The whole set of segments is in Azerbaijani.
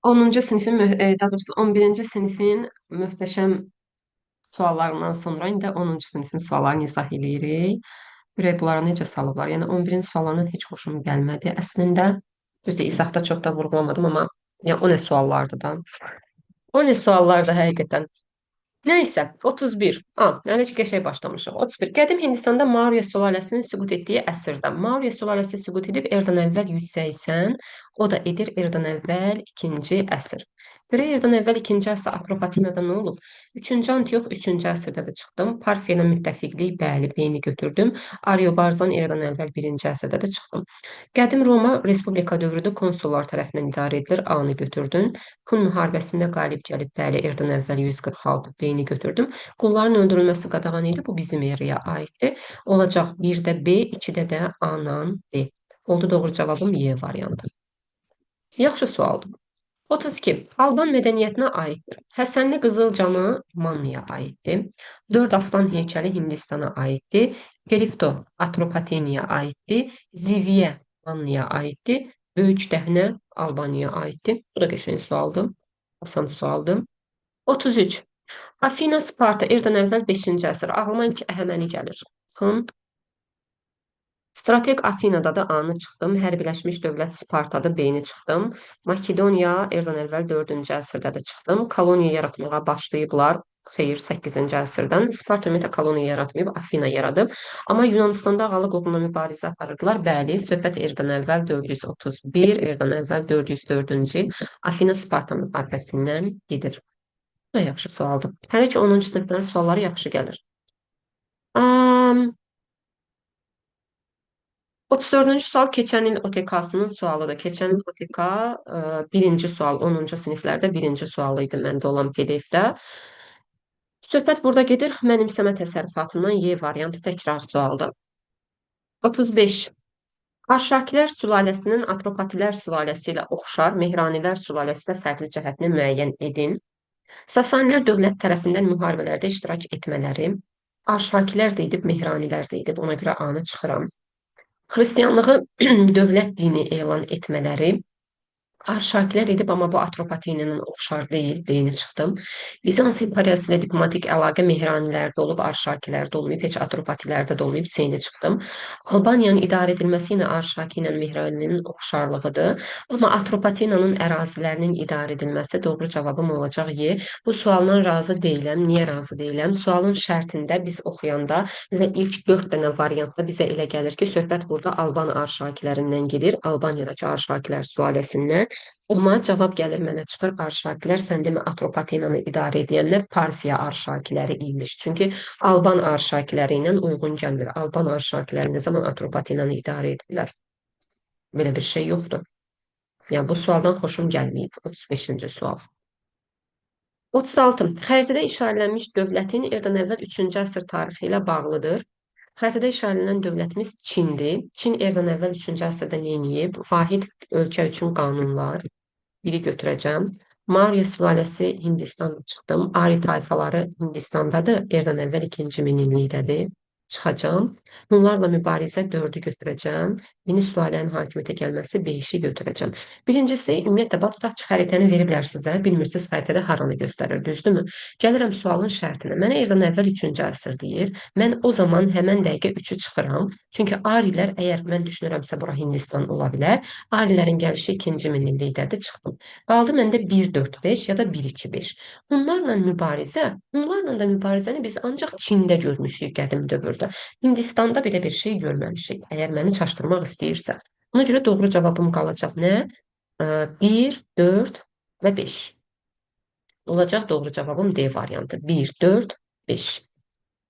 10-cu sinifin, daha doğrusu 11-ci sinifin möhtəşəm suallarından sonra indi 10-cu sinifin suallarını izah eləyirik. Görək bunlara necə salıblar. Yəni 11-ci suallarından heç xoşum gəlmədi. Əslində, düzdür, izahda çox da vurğulamadım, amma yəni, o nə suallardır da. O nə suallardır həqiqətən. Nəysə, 31. Hələ ki qəşəng başlamışıq. 31. Qədim Hindistanda Maurya sülaləsinin süqut etdiyi əsrdə. Maurya sülaləsi süqut edib eradan əvvəl 180, o da edir eradan əvvəl 2-ci əsr. Görək eradan əvvəl 2-ci əsrdə Atropatinada nə olub? 3-cü Antiox 3-cü əsrdə də çıxdım. Parfiya ilə müttəfiqlik, bəli, B-ni götürdüm. Ariobarzan eradan əvvəl 1-ci əsrdə də çıxdım. Qədim Roma Respublika dövrüdür, konsullar tərəfindən idarə edilir, A-nı götürdüm. Pun müharibəsində qalib gəlib, bəli, eradan əvvəl 146, B-ni götürdüm. Qulların öldürülməsi qadağan idi, bu bizim eraya aiddir. Olacaq 1-də B, 2-də də A-la B. Oldu doğru cavabım Y variantı. Yaxşı sualdır. 32. Alban mədəniyyətinə aiddir. Həsənli Qızılcamı Mannaya aiddir. Dörd aslan heykəli Hindistana aiddir. Perifto Atropateniya aiddir. Ziviyə Mannaya aiddir. Böyük Dəhnə Albaniyaya aiddir. Bu da qəşəng sualdır. Asan sualdır. 33. Afina, Sparta, eradan əvvəl 5-ci əsr. Ağlıma ilk Əhəməni gəlir. Baxın. Strateg Afinada da A-nı çıxdım. Hərbiləşmiş dövlət Spartada B-ni çıxdım. Makedoniya eradan əvvəl 4-cü əsrdə də çıxdım. Koloniya yaratmağa başlayıblar. Xeyr, 8-ci əsrdən. Sparta ümumiyyətlə koloniya yaratmayıb, Afina yaradıb. Amma Yunanistanda ağalıq uğruna mübarizə aparırdılar. Bəli, söhbət eradan əvvəl 431, eradan əvvəl 404-cü il Afina Sparta müharibəsindən gedir. Bu da yaxşı sualdır. Hələ ki 10-cu siniflərin sualları yaxşı gəlir. 34-cü sual keçən il OTK-sının sualıdır. Keçən il OTK birinci sual, 10-cu siniflərdə birinci sualı idi məndə olan PDF-də. Söhbət burada gedir mənimsəmə təsərrüfatından Y variantı təkrar sualdır. 35. Arşakilər sülaləsinin Atropatilər sülaləsi ilə oxşar, Mehranilər sülaləsi ilə fərqli cəhətini müəyyən edin. Sasanilər dövlət tərəfindən müharibələrdə iştirak etmələri, Arşakilər də edib, Mehranilər də edib, ona görə A-nı çıxıram. Xristianlığı dövlət dini elan etmələri, Arşakilər edib, amma bu Atropatininin oxşar deyil, B-ni çıxdım. Bizans imperiyası ilə diplomatik əlaqə Mehranilərdə olub, Arşakilərdə olmayıb, heç Atropatilərdə də olmayıb, C-ni çıxdım. Albaniyanın idarə edilməsi ilə Arşaki ilə Mehraninin oxşarlığıdır. Amma Atropatinanın ərazilərinin idarə edilməsi doğru cavabım olacaq Y. Bu sualdan razı deyiləm. Niyə razı deyiləm? Sualın şərtində biz oxuyanda və ilk 4 dənə variantda bizə elə gəlir ki, söhbət burada Alban Arşakilərindən gedir, Albaniyadakı Arşakilər sülaləsindən. Amma cavab gəlir mənə çıxır Arşakilər, sən demə Atropatinanı idarə edənlər Parfiya Arşakiləri imiş. Çünki Alban Arşakiləri ilə uyğun gəlmir. Alban Arşakiləri nə zaman Atropatinanı idarə edirlər? Belə bir şey yoxdur. Yəni bu sualdan xoşum gəlməyib. 35-ci sual. 36. Xəritədə işarələnmiş dövlətin eradan əvvəl 3-cü əsr tarixi ilə bağlıdır. Xəritədə işarələnən dövlətimiz Çindir. Çin eradan əvvəl 3-cü əsrdə nə edib? Vahid ölkə üçün qanunlar. Biri götürəcəm. Maurya sülaləsi Hindistandan çıxdım. Ari tayfaları Hindistandadır. Eradan əvvəl 2-ci minillikdədir. Çıxacağam. Bunlarla mübarizə 4-ü götürəcəm. Yeni sülalənin hakimiyyətə gəlməsi 5-i götürəcəm. Birincisi, ümumiyyətlə, bax, tutaq ki, xəritəni veriblər sizə. Bilmirsiniz, xəritədə haranı göstərir, düzdürmü? Gəlirəm sualın şərtinə. Mənə eradan əvvəl 3-cü əsr deyir. Mən o zaman həmən dəqiqə 3-ü çıxıram. Çünki Arilər, əgər mən düşünürəmsə, bura Hindistan ola bilər. Arilərin gəlişi 2-ci minillikdədir, çıxdım. Qaldı məndə 1, 4, 5 ya da 1, 2, 5. Bunlarla mübarizə, bunlarla da mübarizəni biz ancaq Çində görmüşük qədim dövrdə. Hindistanda belə bir şey görməmişik. Əgər məni çaşdırmaq istəyirsə. Ona görə doğru cavabım qalacaq nə? 1, 4 və 5. Olacaq doğru cavabım D variantı. 1, 4, 5.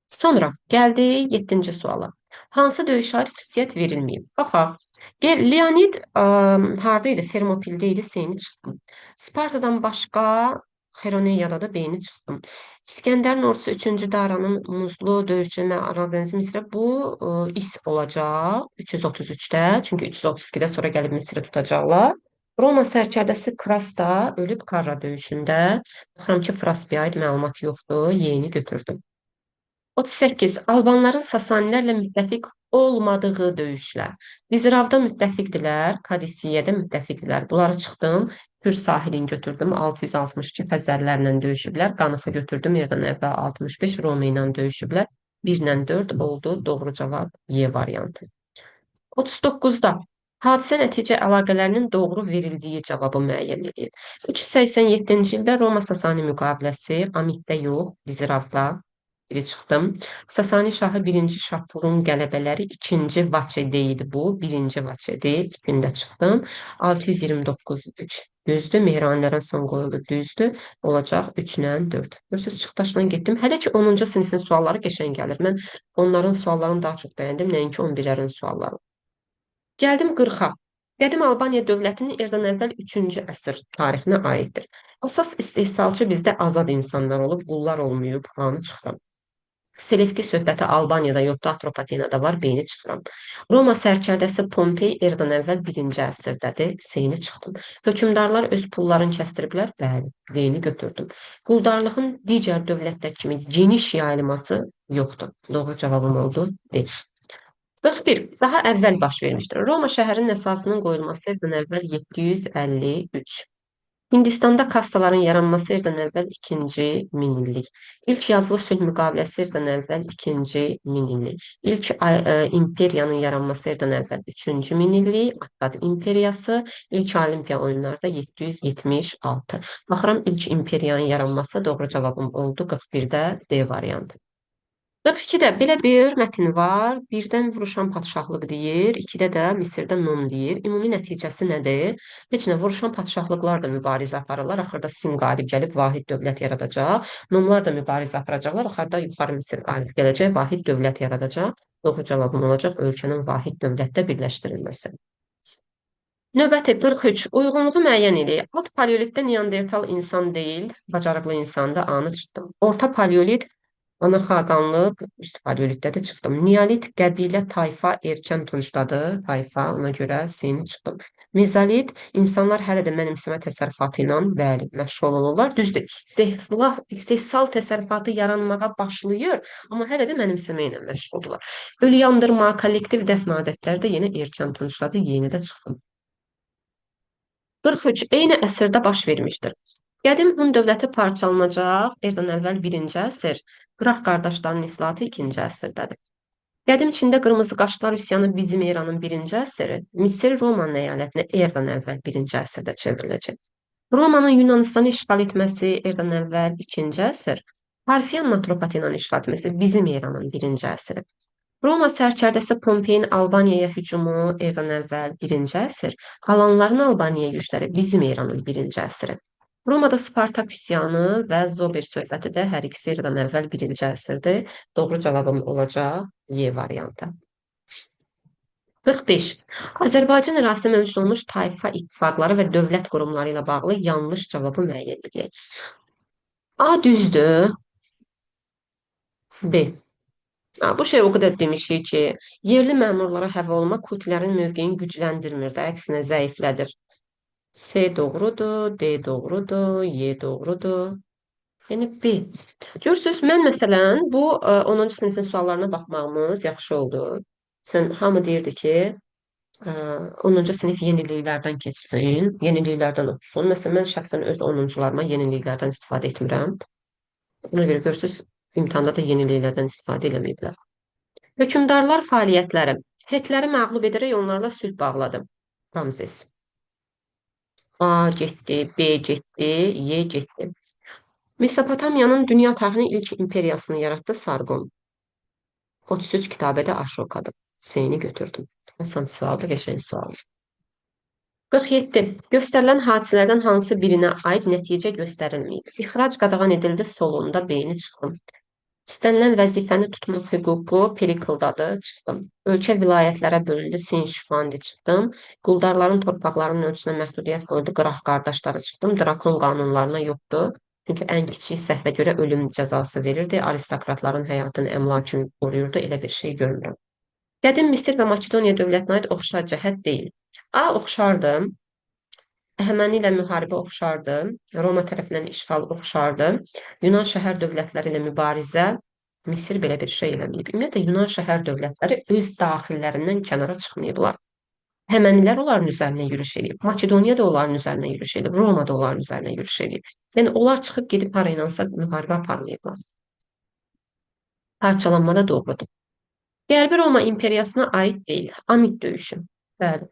Sonra gəldik 7-ci suala. Hansı döyüşə aid xüsusiyyət verilməyib? Baxaq. Gəl, Leonid harada idi? Fermopildə idi, S-ni çıxdım. Spartadan başqa Xeroneyada da B-ni çıxdım. İskəndərin ordusu 3-cü Daranın muzlu döyüşçü Aral dənizi Misrə. Bu İs olacaq 333-də. Çünki 332-də sonra gəlib Misri tutacaqlar. Roma sərkərdəsi Kras da ölüb Karra döyüşündə. Baxıram ki, Frasbiyə aid məlumat yoxdur. Y-ni götürdüm. 38. Albanların Sasanilərlə müttəfiq olmadığı döyüşlər. Dizravda müttəfiqdilər, Kadisiyyədə müttəfiqdilər. Bunları çıxdım. Kür sahilini götürdüm, 662 Xəzərlərlə döyüşüblər. Qanıxı götürdüm, eradan əvvəl 65 Roma ilə döyüşüblər. 1 ilə 4 oldu. Doğru cavab Y variantı. 39-da hadisə nəticə əlaqələrinin doğru verildiyi cavabı müəyyən edir. 387-ci ildə Roma-Sasani müqaviləsi Amiddə yox, Diziravda biri çıxdım. Sasani şahı 1-ci Şapurun qələbələri 2-ci Vaçe deyil bu, 1-ci Vaçedir. 2-də çıxdım. 629 3 düzdür. Mehranilərin son qoyuldu düzdür. Olacaq 3 ilə 4. Görürsünüz, çıxdaşla getdim. Hələ ki 10-cu sinifin sualları qəşəng gəlir. Mən onların suallarını daha çox bəyəndim, nəinki 11-lərin sualları. Gəldim 40-a. Qədim Albaniya dövlətinin eradan əvvəl 3-cü əsr tarixinə aiddir. Əsas istehsalçı bizdə azad insanlar olub, qullar olmayıb, anı çıxıram. Selevki söhbəti Albaniyada yoxdur, Atropatenada var, B-ni çıxıram. Roma sərkərdəsi Pompey eradan əvvəl 1-ci əsrdədir, C-ni çıxdım. Hökmdarlar öz pullarını kəsdiriblər, bəli, D-ni götürdüm. Quldarlığın digər dövlətlər kimi geniş yayılması yoxdur. Doğru cavabım oldu D. 41. Daha əvvəl baş vermişdir. Roma şəhərinin əsasının qoyulması eradan əvvəl 753. Hindistanda kastaların yaranması eradan əvvəl 2-ci minillik. İlk yazılı sülh müqaviləsi eradan əvvəl 2-ci minillik. İlk imperiyanın yaranması eradan əvvəl 3-cü minillik. Akkad imperiyası. İlk Olimpiya oyunları da 776. Baxıram ilk imperiyanın yaranması doğru cavabım oldu 41-də D variantı. 42-də belə bir mətn var. Birdən vuruşan padşahlıq deyir, 2-də də Misirdə Nom deyir. Ümumi nəticəsi nədir? Heç nə, vuruşan padşahlıqlar da mübarizə aparırlar. Axırda Sin qalib gəlib vahid dövlət yaradacaq. Nomlar da mübarizə aparacaqlar. Axırda yuxarı Misir qalib gələcək, vahid dövlət yaradacaq. Doğru cavabım olacaq ölkənin vahid dövlətdə birləşdirilməsi. Növbəti 43. Uyğunluğu müəyyən eləyək. Alt paleolitdə Neandertal insan deyil, bacarıqlı insandı, anı çıxdım. Orta paleolit ana xaqanlıq, üst paleolitdə də çıxdım. Neolit qəbilə, tayfa, erkən tuncdadır. Tayfa, ona görə S-ni çıxdım. Mezolit, insanlar hələ də mənimsəmə təsərrüfatı ilə, bəli, məşğul olurlar. Düzdür, istehsal təsərrüfatı yaranmağa başlayır, amma hələ də mənimsəmə ilə məşğuldurlar. Ölü yandırma, kollektiv dəfn adətləri də yenə erkən tuncdadır, yenə də çıxdım. 43. Eyni əsrdə baş vermişdir. Qədim Hun dövləti parçalanacaq, eradan əvvəl 1-ci əsr, Qraf qardaşlarının islahatı 2-ci əsrdədir. Qədim Çində qırmızı qaşlar üsyanı bizim eranın 1-ci əsri, Misir Romanın əyalətinə eradan əvvəl 1-ci əsrdə çevriləcək. Romanın Yunanistanı işğal etməsi eradan əvvəl 2-ci əsr, Parfiyanın Atropatenanı işğal etməsi bizim eranın 1-ci əsri. Roma sərkərdəsi Pompeyin Albaniyaya hücumu eradan əvvəl 1-ci əsr, Alanların Albaniyaya yürüşləri bizim eranın 1-ci əsri. Romada Spartak üsyanı və Zober söhbəti də hər ikisi eradan əvvəl 1-ci əsrdir. Doğru cavabım olacaq Y variantı. 45. Azərbaycan ərazisində mövcud olmuş tayfa ittifaqları və dövlət qurumları ilə bağlı yanlış cavabı müəyyən edək. A düzdür. B. Bu şey o qədər demişik ki, yerli məmurlara həva olma kutilərin mövqeyini gücləndirmir də, əksinə zəiflədir. C doğrudur, D doğrudur, Y doğrudur. Yəni B. Görürsünüz, mən məsələn bu 10-cu sinifin suallarına baxmağımız yaxşı oldu. Sən hamı deyirdi ki, 10-cu sinif yeniliklərdən keçsin, yeniliklərdən oxusun. Məsələn, mən şəxsən öz 10-cularıma yeniliklərdən istifadə etmirəm. Ona görə görürsünüz, imtahanda da yeniliklərdən istifadə eləməyiblər. Hökmdarlar fəaliyyətləri. Hetləri məğlub edərək onlarla sülh bağladı. Ramzes. A getdi, B getdi, Y getdi. Mesopotamiyanın dünya tarixinin ilk imperiyasını yaratdı Sargon. 33 kitabədə Aşokadır. S-ni götürdüm. Asan sualdır, qəşəng sualdır. 47. Göstərilən hadisələrdən hansı birinə aid nəticə göstərilməyib? İxrac qadağan edildi, solunda B-ni çıxdım. İstənilən vəzifəni tutmaq hüququ Perikldadır, çıxdım. Ölkə vilayətlərə bölündü, Sin Şifandi çıxdım. Quldarların torpaqlarının ölçüsünə məhdudiyyət qoyuldu, Qraf qardaşları çıxdım. Drakon qanunlarına yoxdur. Çünki ən kiçik səhvə görə ölüm cəzası verirdi. Aristokratların həyatını, əmlakını qoruyurdu. Elə bir şey görmürəm. Qədim Misir və Makedoniya dövlətinə aid oxşar cəhət deyil. A oxşardı. Əhəməni ilə müharibə oxşardı. Roma tərəfindən işğal oxşardı. Yunan şəhər dövlətləri ilə mübarizə Misir belə bir şey eləməyib. Ümumiyyətlə, Yunan şəhər dövlətləri öz daxillərindən kənara çıxmayıblar. Həmənilər onların üzərinə yürüş eləyib. Makedoniya da onların üzərinə yürüş eləyib. Roma da onların üzərinə yürüş eləyib. Yəni onlar çıxıb gedib hara ilənsə müharibə aparmayıblar. Parçalanma da doğrudur. Qərbi Roma imperiyasına aid deyil. Amid döyüşü. Bəli.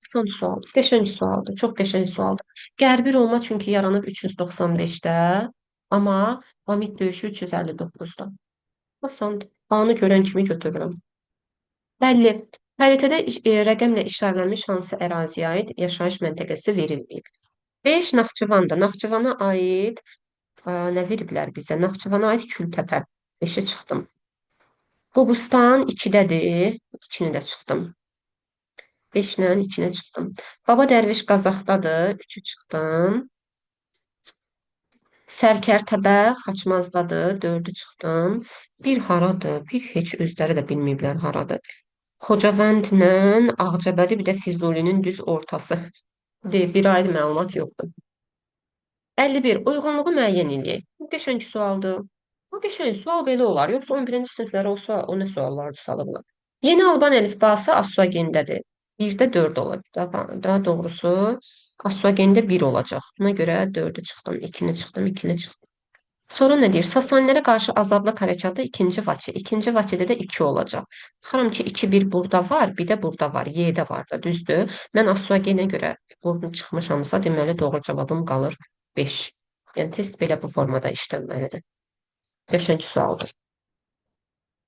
Son sual. Qəşəng sualdır. Çox qəşəng sualdır. Qərbi Roma çünki yaranıb 395-də, amma Amid döyüşü 359-da. Asandır. A-nı görən kimi götürürəm. Bəlli. Xəritədə rəqəmlə işarələnmiş hansı əraziyə aid yaşayış məntəqəsi verilməyib? 5 Naxçıvandır. Naxçıvana aid nə veriblər bizə? Naxçıvana aid Kültəpə. 5-ə çıxdım. Qobustan 2-dədir. 2-ni də çıxdım. 5 ilə 2-nə çıxdım. Baba Dərviş Qazaxdadır. 3-ü çıxdım. Sərkərtəbə Xaçmazdadır. 4-ü çıxdım. Bir haradır? Bir heç özləri də bilməyiblər haradır. Xocavəndlə Ağcabədi, bir də Füzulinin düz ortası. Bir aid məlumat yoxdur. 51. Uyğunluğu müəyyən eləyək. Bu qəşəng sualdır. Bu qəşəng sual belə olar. Yoxsa 11-ci siniflərə olsa o nə suallardır salıblar. Yeni Alban əlifbası Asuagendədir. 1-də 4 olacaq. Daha doğrusu Asuagendə 1 olacaq. Buna görə 4-ü çıxdım, 2-ni çıxdım, 2-ni çıxdım. Sonra nə deyir? Sasanilərə qarşı azadlıq hərəkatı 2-ci Vaçe. 2-ci Vaçedə də 2 olacaq. Baxıram ki, 2, 1 burada var, bir də burada var. Y-də var da, düzdür. Mən Asuagenə görə bunu çıxmışamsa, deməli doğru cavabım qalır 5. Yəni test belə bu formada işlənməlidir. Qəşəng sualdır.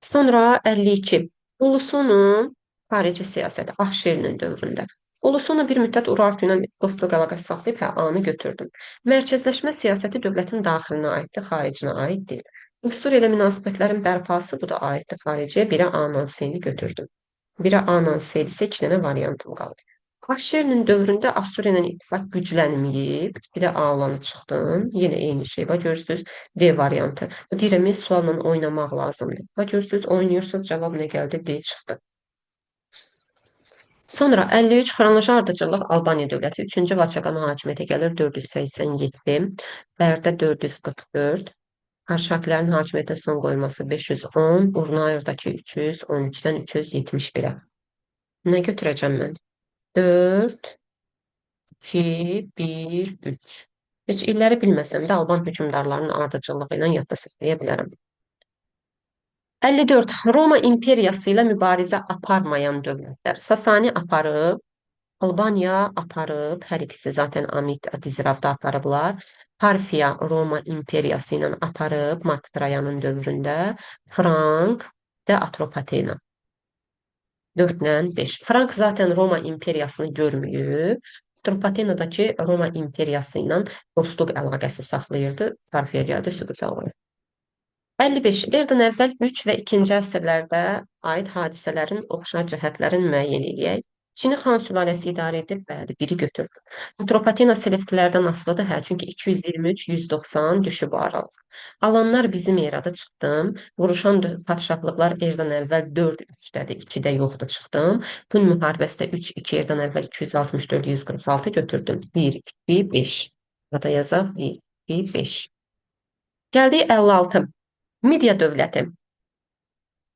Sonra 52. Ulusunun xarici siyasəti Ahşerinin dövründə. Ulusunu bir müddət Urartu ilə dostluq əlaqəsi saxlayıb, hə, A-nı götürdüm. Mərkəzləşmə siyasəti dövlətin daxilinə aiddir, xaricinə aid deyil. Assur ilə münasibətlərin bərpası, bu da aiddir xariciyə. Birə A-la C-ni götürdüm. Birə A-la C-dirsə, 2 dənə variantım qaldı. Ahşerinin dövründə Assur ilə ittifaq güclənməyib. Bir də A-lanı çıxdım. Yenə eyni şey. Bax, görürsünüz, D variantı. Deyirəm, sualla oynamaq lazımdır. Bax, görürsünüz, oynayırsınız, cavab nə gəldi? D çıxdı. Sonra 53 xronoloji ardıcıllıq Albaniya dövləti 3-cü Vaçaqan hakimiyyətə gəlir 487, Bərdə 444, Arşaklərin hakimiyyətə son qoyulması 510, Urnayırdakı 313-dən 371-ə. Nə götürəcəm mən? 4, 2, 1, 3. Heç illəri bilməsəm də Alban hökmdarlarının ardıcıllığı ilə yadda saxlaya bilərəm. 54. Roma imperiyası ilə mübarizə aparmayan dövlətlər. Sasani aparıb, Albaniya aparıb, hər ikisi zaten Amit Dizravda aparıblar. Parfiya Roma imperiyası ilə aparıb Mark Trayanın dövründə. Frank də Atropatena. 4 ilə 5. Frank zaten Roma imperiyasını görməyib. Atropatenadakı Roma imperiyası ilə dostluq əlaqəsi saxlayırdı. Parfiya gəldi, süqut aldı. 55. Eradan əvvəl 3 və 2-ci əsrlərdə aid hadisələrin oxşar cəhətlərini müəyyən eləyək. Çini xan sülaləsi idarə edib, bəli, biri götürdü. Atropatena Selevkilərdən asılıdır, hə, çünki 223-190 düşüb bu aralıq. Alanlar bizim erada çıxdım. Vuruşan padşahlıqlar eradan əvvəl 4-3-dədir, 2-də yoxdur çıxdım. Pun müharibəsi də 3-2 eradan əvvəl 264-146 götürdüm. 1, 2, 5. Burada yazaq 1, 2, 5. Gəldik 56. Midiya dövləti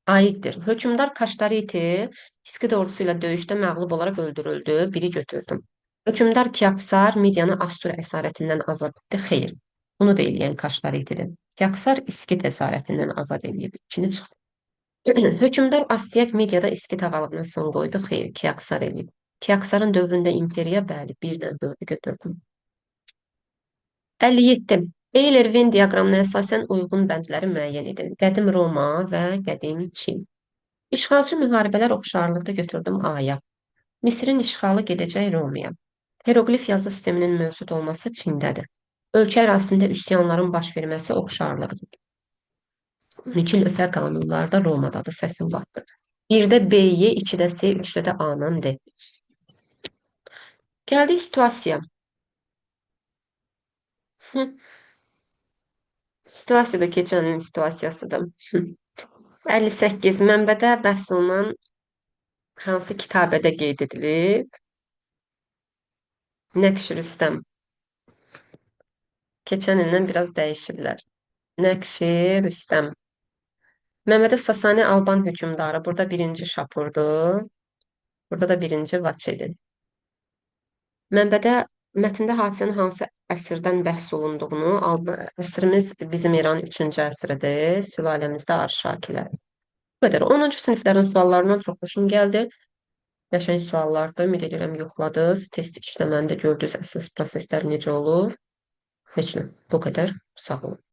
aiddir. Hökmdar Kaştariti İskit ordusu ilə döyüşdə məğlub olaraq öldürüldü. Biri götürdüm. Hökmdar Kiaksar Midiyanı Assur əsarətindən azad etdi. Xeyr. Bunu da eləyən Kaştaritidir. Kiaksar İskit əsarətindən azad eləyib. İkini çıxdı. Hökmdar Astiyak Midiyada İskit ağalığına son qoydu. Xeyr, Kiaksar eləyib. Kiaksarın dövründə imperiya, bəli, 1-dən 4-ü götürdüm. 57. Euler-Venn diaqramına əsasən uyğun bəndləri müəyyən edin. Qədim Roma və qədim Çin. İşğalçı müharibələr oxşarlıqda götürdüm A-ya. Misrin işğalı gedəcək Romaya. Heroqlif yazı sisteminin mövcud olması Çindədir. Ölkə ərazisində üsyanların baş verməsi oxşarlıqdır. 12 lüfə qanunları da Romadadır, səsim batdı. 1-də B-yə, 2-də C, 3-də də A-la D. Gəldik situasiya. Situasiya da keçən ilin situasiyasıdır. 58. Mənbədə bəhs olunan hansı kitabədə qeyd edilib? Nəqş Rüstəm. Keçən ildən biraz dəyişiblər. Nəqşi Rüstəm. Məmmədə Sasani Alban hökmdarı. Burada birinci Şapurdur. Burada da birinci Vaçedir. Mənbədə mətndə hadisənin hansı əsrdən bəhs olunduğunu, əsrimiz bizim İran 3-cü əsridir, sülaləmizdə Arşakilər. Bu qədər. 10-cu siniflərin suallarından çox xoşum gəldi. Qəşəng suallardır. Ümid edirəm yoxladınız. Test işləməndə gördünüz əsas proseslər necə olur. Heç nə. Bu qədər. Sağ olun.